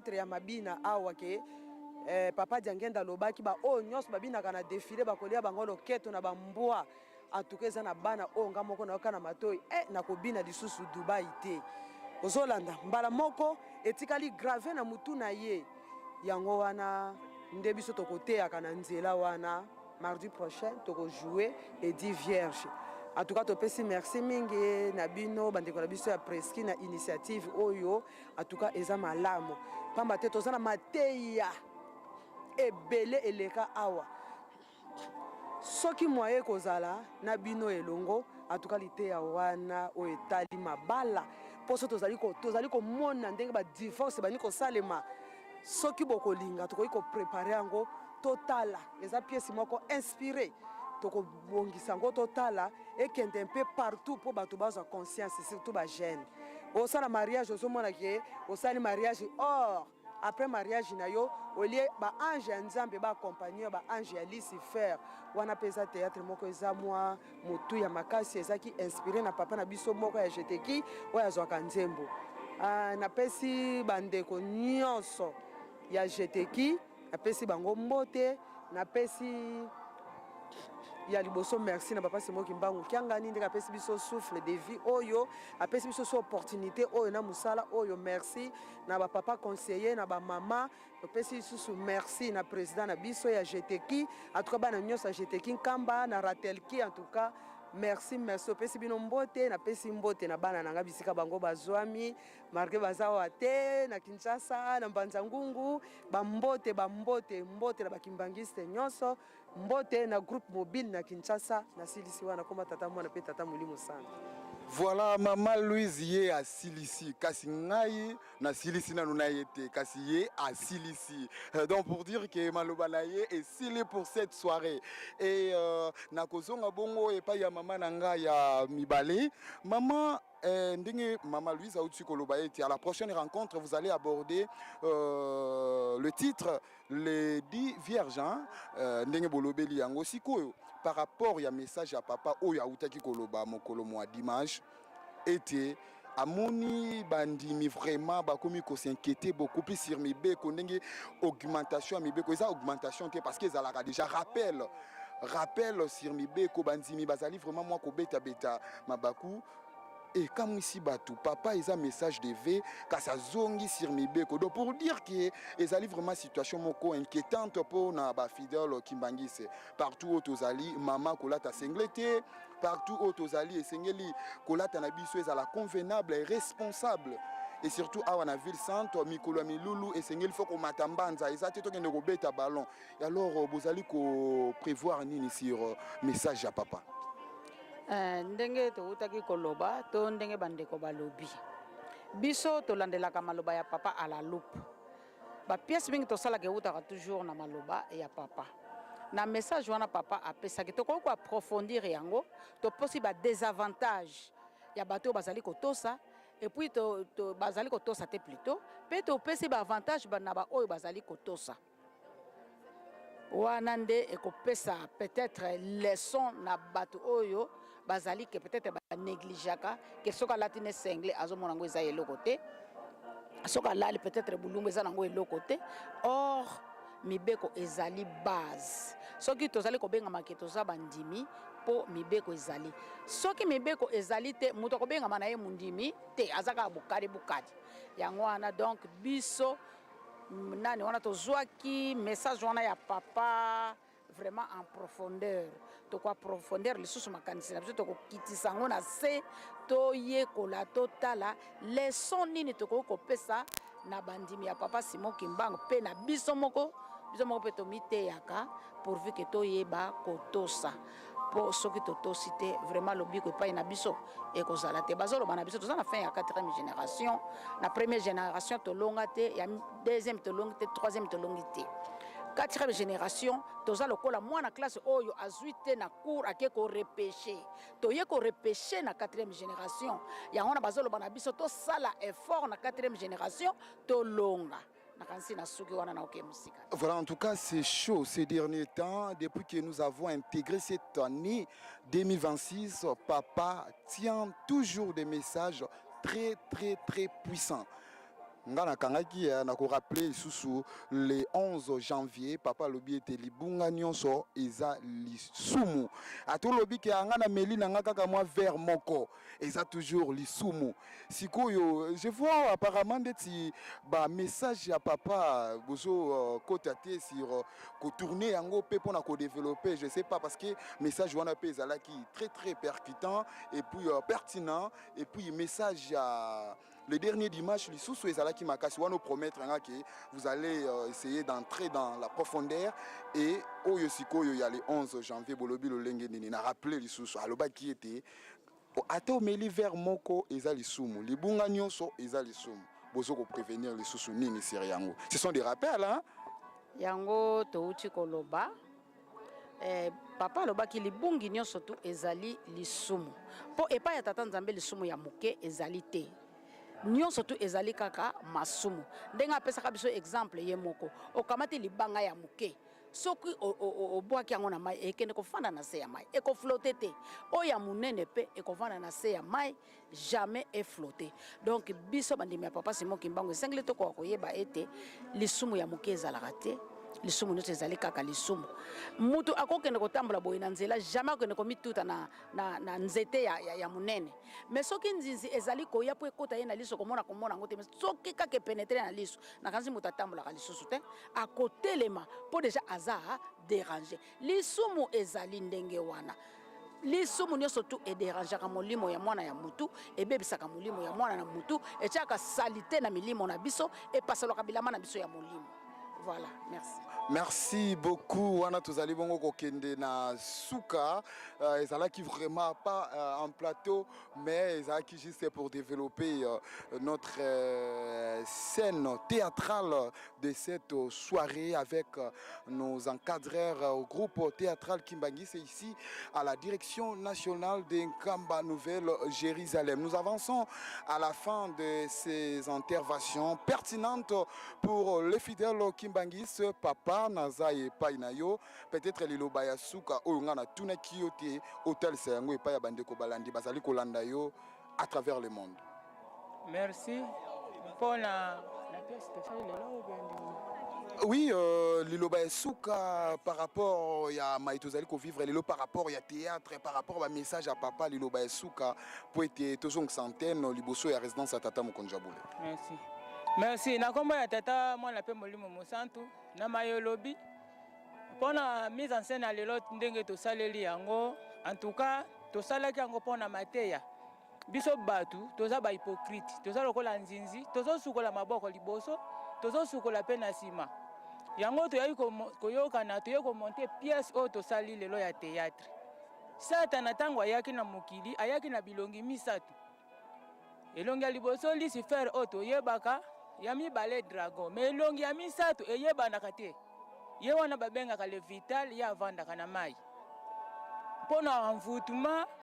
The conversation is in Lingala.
Titre ya mabina awa ke Papa Diangenda alobaki baoyo nyonso babinaka na défilé bakolia bango loketo na bambwa. En tout cas, eza na bana oyo nga moko nayoka na matoi nakobina lisusu Dubai te. Ozolanda mbala moko etikali grave na mutu na ye. Yango wana nde biso tokoteyaka na nzela wana. Mardi prochain tokojouer les 10 vierges. En tout cas, topesi merci mingi na bino bandeko na biso ya Preski na initiative oyo. En tout cas, eza malamu pamba te toza na mateya ebele eleka awa. Soki moye kozala na bino elongo, en tout cas liteya wana oyo etali mabala, mposo tozali komona ndenge badivorce bani kosalema. Soki bokolinga, tokoki kopréparer yango, totala. Eza pièce moko inspiré, tokobongisa yango, totala ekende mpe partout mpo bato bazwa conscience, surtout bajeune. Osala mariage, ozomona ke osali mariage, or après mariage na yo, olie baange ya Nzambe baaccompagne yo, baange ya Lucifer. Wana mpe eza théâtre moko eza mwa motu ya makasi, ezalaki inspiré na papa na biso moko ya Jeteki oyo azwaka nzembo. Napesi bandeko nyonso ya Jeteki, napesi bango mbote. Napesi ya liboso merci na Papa Simoki Mbangu Kiangani, ndenge apesi biso souffle de vie oyo, apesi biso so opportunité oyo na mosala oyo. Merci na bapapa conseiller, na bamama. Topesi lisusu merci na président na biso ya Jeteki. En tout cas, bana nyonso ya Jeteki Nkamba na Ratelki, en tout cas merci, merci. Opesi bino mbote. Napesi mbote na bana na nga bisika bango bazwami, malgré baza awa te, na Kinshasa, na Mbanza Ngungu. Bambote, bambote, mbote na bakimbangiste nyonso, mbote na groupe mobile na Kinshasa. Nasilisi wana koma Tata, Mwana mpe Tata Molimo Santo. Voilà, Mama Louise ye asilisi, kasi ngai nasilisi nanu na ye te, kasi ye asilisi. Donc pour dire que maloba na ye esili pour cette soirée. Et nakozonga bongo epai ya mama na ngai ya mibale. Mama ndenge Mama Louise auti koloba ete à la prochaine rencontre vous allez aborder le titre Les 10 vierges, hein? Ndenge bolobeli yango sikoyo par rapport ya message ya papa oyo autaki koloba mokolo mwa dimanche, ete amoni bandimi vraiment bakomi kos'inquiéter beaucoup plus sur mibeko, ndenge augmentation ya mibeko eza augmentation te, parce que ezalaka déjà rappel sur mibeko, bandimi bazali vraiment mwa kobetabeta mabaku. Ekamwisi bato. Papa eza message de v, kasi azongi sur mibeko. Donc pour dire que ezali vraiment situation moko inquiétante mpona bafidèle kimbangiste partout oyo tozali. Mama kolata singlet te partout oyo tozali, esengeli kolata na biso ezala convenable et responsable, et surtout awa na ville sainte, mikolo ya milulu, esengeli fo komata mbanza, eza te tokende kobeta ballon. Et alors bozali koprévoir nini sur message ya papa? Ndenge toutaki koloba to ndenge bandeko balobi, biso tolandelaka maloba ya papa à la loupe. Bapièce mingi tosalaka eutaka toujours na maloba ya papa. Na message wana papa apesaki, tokoki koapprofondir yango. Toposi badésavantage ya bato oyo bazali kotosa et puis to bazali kotosa te plutôt, mpe topesi baavantage na baoyo bazali kotosa. Wana nde ekopesa peut-être leçon na bato oyo bazali ke peut-être banégligeaka ke soki alati ne singlet, azomona yango eza eloko te, soki alali peut-être bulungu, eza nango eloko te. Or mibeko ezali base. Soki tozali kobengama ke toza bandimi, mpo mibeko ezali. Soki mibeko ezali te, moto akobengama na ye mondimi te, aza kaka bokadi bokadi. Yango wana donc biso nani wana tozwaki message wana ya papa vraiment en profondeur. Tokoapprofondir lisusu makanisi na biso, tokokitisa yango na se, toyekola, totala leçon nini tokoki kopesa na bandimi ya Papa Simon Kimbangu mpe na biso moko. Biso moko mpe tomiteyaka, pourvu ke toyeba kotosa, mpo soki totosi te, vraiment lobiko epai na biso ekozala te. Bazoloba na biso toza na fin ya quatrième génération. Na première génération tolonga te, ya deuxième tolongi te, troisième tolongi te. Quatrième génération toza lokola mwana classe oyo azwi te na cours, ake korepêcher. Toye korepêcher na quatrième génération. Yango wana bazoloba na biso tosala effort na quatrième génération, tolonga. Nakanisi na suki wana, na oke mosika. Voilà, en tout cas, c'est chaud ces derniers temps. Depuis que nous avons intégré cette année 2026, papa tient toujours des messages très, très, très puissants. Nga nakangaki ya nakorappeler lisusu le 11 janvier, papa alobi ete libunga nyonso eza lisumu. Ata olobi ke anga nameli na nga kaka mwa verre moko, eza toujours lisumu. Sikoyo je vois apparemment ndeti bamessage ya papa bozo kota te sur kotourner yango mpe mpona kodévelopper, je sais pas, parce que message wana mpe ezalaki très très percutant et puis pertinent. Et puis message ya le dernier dimanche lisusu ezalaki makasi wana. Opromettre nga ke vous allez essayer d'entrer dans la profondeur. Et oyo sikoyo ya le 11 janvier, bolobi lolenge nini? Na rappeler lisusu, alobaki ete ata omeli verre moko eza lisumu, libunga nyonso eza lisumu. Bozo koprévenir lisusu nini sur yango? Ce sont des rappels, hein? Yango touti koloba, papa alobaki libungi nyonso tu ezali lisumu, mpo epai ya Tata Nzambe lisumu ya moke ezali te, nyonso tu ezali kaka masumu. Ndenge apesaka biso exemple ye moko, okamati libanga ya moke, soki obwaki yango na mai, ekende kofanda na se ya mai, ekoflotter te. Oyo ya monene mpe ekovanda na se ya mai, jamais eflotter. Donc biso bandimi ya papa Simon Kimbangu, esengeli tokoka koyeba ete lisumu ya moke ezalaka te, lisumu nyonso ezali kaka lisumu. Mutu akokende kotambola boye na nzela, jamais akokende komituta na nzete ya monene. Mais soki nzinzi ezali koya mpo ekota ye na liso, komona yango te, mais soki kaka epénétrer na liso, nakanisi moto atambolaka lisusu te, akotelema mpo déjà aza dérangé. Lisumu ezali ndenge wana. Lisumu nyonso tu edérangeaka molimo ya mwana ya mutu, ebebisaka molimo ya mwana na mutu, etiaka saleté na milimo na biso, epasolaka bilamba na biso ya molimo. Voilà, merci. Merci beaucoup. Wana tozali bongo kokende na suka. Ezalaki vraiment pas en plateau, mais ezalaki juste pour développer notre scène théâtrale de cette soirée avec nos encadreurs au groupe théâtral Kimbanguiste ici à la direction nationale de Nkamba Nouvelle Jérusalem. Nous avançons à la fin de ces interventions pertinentes pour les fidèles kimbanguistes. Papa, naza epai na yo. Peut-être liloba ya suka oyo nga natunaki yo te, otalisa yango epai ya bandeko balandi bazali kolanda yo à travers le monde. Merci mpona na pièce tosali lelo obendi. Oui, liloba ya suka par rapport ya mai tozali kovivre lelo, par rapport ya théâtre, par rapport bamessage ya papa, liloba ya suka po ete tozongisa antenne liboso ya résidence ya tata mokonzi ya bule. Merci, merci. Na nkombo ya Tata, Mwana mpe Molimo Mosantu, na maye olobi mpona mise en scène ya lelo, ndenge tosaleli yango, en tout cas tosalaki yango mpona mateya. Biso bato toza bahypocrite, toza lokola nzinzi, tozosukola maboko liboso, tozosukola mpe na nsima. Yango toyaki koyokana, toyei komonter pièce oyo tosali lelo ya théâtre. Satana, ntango ayaki na mokili, ayaki na bilongi misato. Elongi ya liboso Lucifer oyo toyebaka, ya mibale dragon, mais elongi ya misato eyebanaka te. Ye wana babengaka le vital, ye avandaka na mai mpo na envoûtement.